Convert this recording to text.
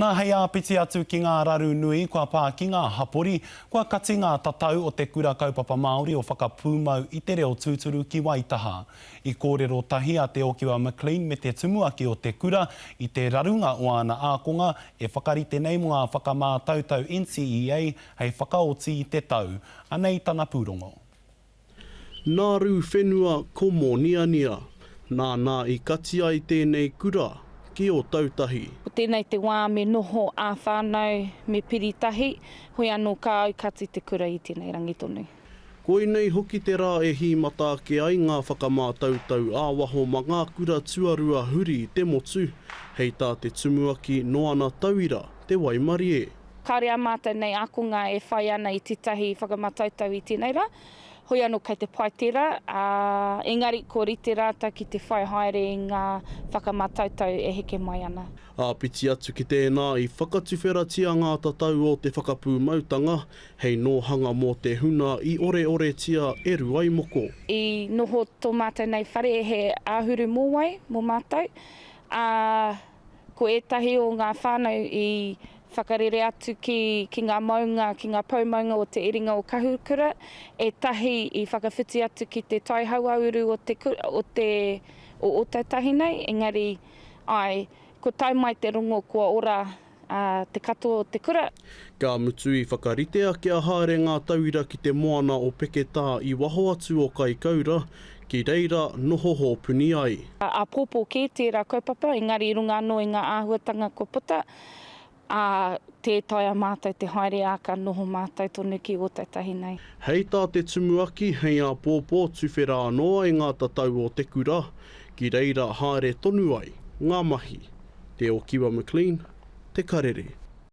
Nā, hei āpiti atu ki ngā raru nui kua pā ki ngā hapori, kua kati ngā tatau o te Kura Kaupapa Māori o Whakapūmau i te Reo Tūturu ki Waitaha. I kōrero tahi a Te Okiwa McLean me te tumuaki o te kura i te rarunga o āna ākonga e whakarite nei mō ngā whakamātautau NCEA hei whakaoti i te tau. Anei tana pūrongo. Nā Rūwhenua ko Mōniania, nāna i kati ai tēnei kura ki Ōtautahi. Ko tēnei te wā me noho ā-whānau, me piri tahi, hoi anō ka aukati te kura i tēnei rangi tonu. Koinei hoki te rā e hīmata ake ai ngā whakamātautau ā-waho ma ngā kura tuarua huri i te motu, hei tā te tumuaki nō ana tauira te waimarie. Kāore ā mātou nei ākonga e whai ana i tētahi whakamātautau i tēnei rā, hoi anō kei te pai tērā, ā, engari kua rite rātou ki te whai haere i ngā whakamātautau e heke mai ana. Āpiti atu ki tēnā, i whakatuwheratia ngā tatau o te whakapūmautanga hei nōhanga mō te huna i oreoretia e Ruaimoko. I noho tō mātou nei whare he āhuru mōwai mō mātou, ā, Ko ētahi o ngā whānau i whakarere atu ki, ki ngā maunga, ki ngā pou maunga o Te Iringa o Kahukura, ētahi i whakawhiti atu ki te tai hauāuru o te, o te, o Ōtautahi nei, engari, āe, kua tae mai te rongo kua ora te katoa o te kura. Ka mutu i whakaritea kia haere ngā tauira ki te moana o Peketā i waho atu o Kaikoura, ki reira noho hōpuni ai. Āpōpō kē tērā kaupapa, engari i runga anō i ngā āhuatanga kua puta, ā, tē taea mātou te haere, ā, ka noho mātou tonu ki Ōtautahi nei. Hei tā te tumuaki, hei āpōpō tuwhera anō ai ngā tatau o te kura, ki reira haere tonu ai ngā mahi. Te Okiwa McLean, Te Karere.